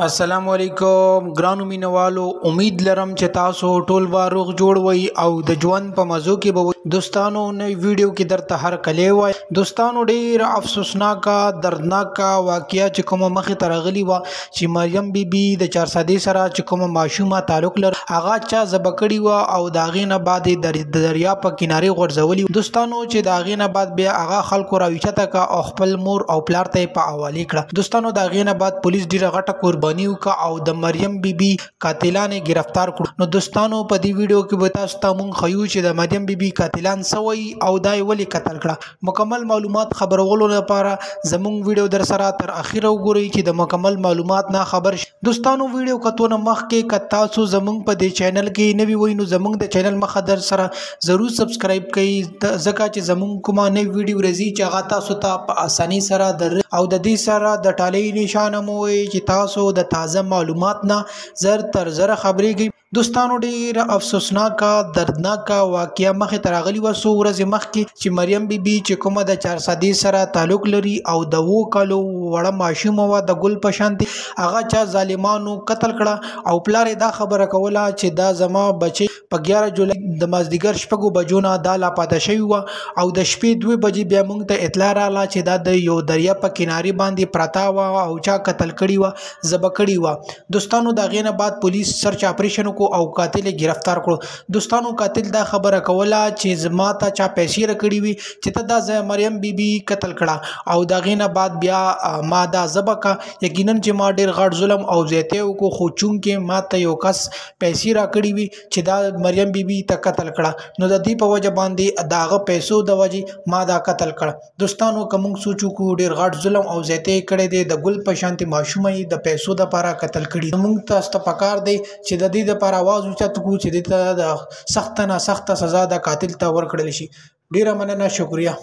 السلام علیکم ګرانو مینوالو، امید لرم چې تاسو ټول به روغ جوړ وئ او د ژوند په مزو کې به وئ. دوستانو، نوې ویډیو کې درته هر کلی وای. دوستانو، ډیر افسوسناکه دردناکه واقعیا چې کومه مخې ته راغلی وه چې مریم بی بی د چارسادې سره چې کومه ماشومه تعلق لر، هغه چا ذبح کړې وه او د هغې نه بعد یې د دریا په کنارې غورځولي. دوستانو، چې د هغې نه بعد بیا هغه خلکو راویچته که او خپل مور او پلار ته یې په حوالې کړه. دوستانو، د هغې نه بعد پولیس ډیره غټه قرباني وکړه او د مریم بی بی قاتلان یې ګرفتار کړو. نو دوستانو، په دې ویډیو کې به تاسو ته مونږ ښیو چې د مریم بی بی قاتلان څه وایي او دا یې ولې قتل کړه. مکمل معلومات خبرولو لپاره زمونږ ویډیو در سره تر اخیره وګورئ چې د مکمل معلومات نه خبر شئ. دوستانو، ویډیو کتو نه مخکې که تاسو زمونږ په دې چینل کې نوي وئ نو زمونږ د چینل مخه در سره ضرور سبسکرایب کړئ، ځکه چې زمونږ کومه نوې ویډیو راځي چې هغه تاسو ته په اسانۍ سره در او د دې سره د ټالۍ نشانه مو وئ چې تاسو د تازه معلومات نه زر تر زره خبرېږئ. دوستانو، ډیره افسوسناکه دردناکه واقعه مخې ته راغلي وه څو ورځې مخکې چې مریم بی بی چې کومه د چارسادې سره تعلق لري او د 7 کالو وړه ماشومه وه د ګل په شان، هغه چا ظالمانو قتل کړه. او پلار یې دا خبره کوله چې دا زما بچی په 11 جولای د مازدیګر 6 بجو نه دا لاپته شوې وه او د شپې 2 بجې بیا موږ ته اطلاع راغله چې دا د یو دریا په کنارې باندې پرته وه او چا قتل کړې وه، ذبح کړې وه. دوستانو، د هغې نه بعد پولیس سرچ اپریشن وکړو او قاتل یې ګرفتار کړو. دوستانو، قاتل دا خبره کوله چې زما ته چا پیسې راکړې وي چې ته دا مریم بی بی قتل کړه او د هغې نه بعد بیا ما دا ذبح کړه. یقینا چې ما ډېر غټ ظلم او زیاتی وکړو، خو چونکې ما ته یو کس پیسې راکړې وي چې دا مریم بی بی ته قتل کړه، نو د دې په وجه باندې د هغه پیسو د وجې ما دا قتل کړه. دوستانو، که موږ سوچ وکړو ډېر غټ ظلم او زیاتی یې کړی دی، د ګل په شانتې ماشومه یې د پیسو دپاره قتل کړي. موږ تاسو ته پکار دی چې د دې دپاره اواز اوچت کړو چې دې ته د سخته نه سخته سزا د قاتل ته ورکړل شي. ډېره مننه، شکریه.